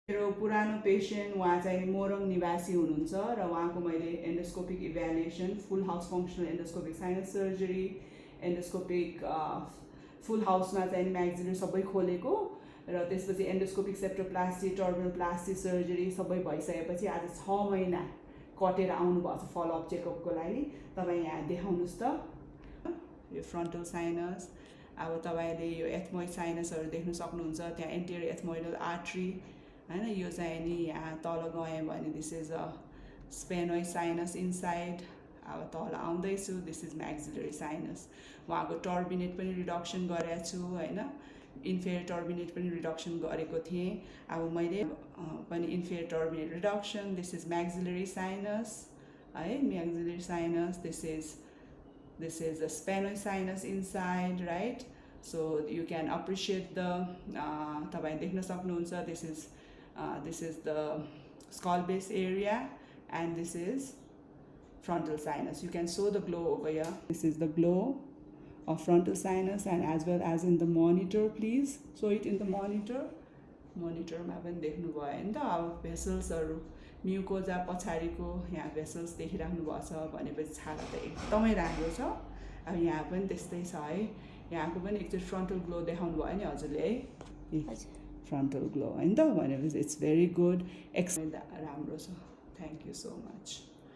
मेरो पुरानो पेसेन्ट उहाँ चाहिँ मोरङ निवासी हुनुहुन्छ र उहाँको मैले एन्डोस्कोपिक इभ्यालुएसन फुल हाउस फङ्सनल एन्डोस्कोपिक साइनस सर्जरी एन्डोस्कोपिक फुल हाउसमा चाहिँ म्याक्सिलरी सबै खोलेको र त्यसपछि एन्डोस्कोपिक सेप्टोप्लास्टी टर्बिनोप्लास्टी सर्जरी सबै भइसकेपछि आज 6 महिना कटेर आउनुभएको छ फलोअप चेकअपको लागि। तपाईँ यहाँ देखाउनुहोस् त यो फ्रन्टल साइनस। अब तपाईँले यो एथमोइड साइनसहरू देख्न सक्नुहुन्छ, त्यहाँ एन्टेरियर एथमोइडल आर्ट्री हैन, यो चाहिँ नि यहाँ तल गएँ भने this is a sphenoid sinus inside. अब तल आउँदैछु, दिस इज म्याक्सिलरी साइनस। उहाँको टर्बिनेट पनि रिडक्सन गरेको छु हैन, इन्फेरियर टर्बिनेट पनि रिडक्सन गरेको थिएँ। अब मैले पनि inferior turbinate reduction, this is maxillary sinus है, maxillary sinus, this is a sphenoid sinus inside, right? So you can appreciate the तपाईं देख्न सक्नुहुन्छ, this is the skull base area and this is frontal sinus. You can show the glow over here. This is the glow of frontal sinus and as well as in the monitor, please show it in the monitor. मोनिटरमा पनि देख्नुभयो नि त। अब भेसल्सहरू म्युकोजा पछाडिको यहाँ vessels देखिराख्नु भएको छ भनेपछि छाला त एकदमै राम्रो छ। अब यहाँ पनि त्यस्तै छ है, यहाँको पनि एकचोटि फ्रन्टल ग्लो देखाउनु भयो नि हजुरले है, फ्रन्टल ग्लो होइन त भनेपछि इट्स भेरी गुड, राम्रो छ। Thank you so much.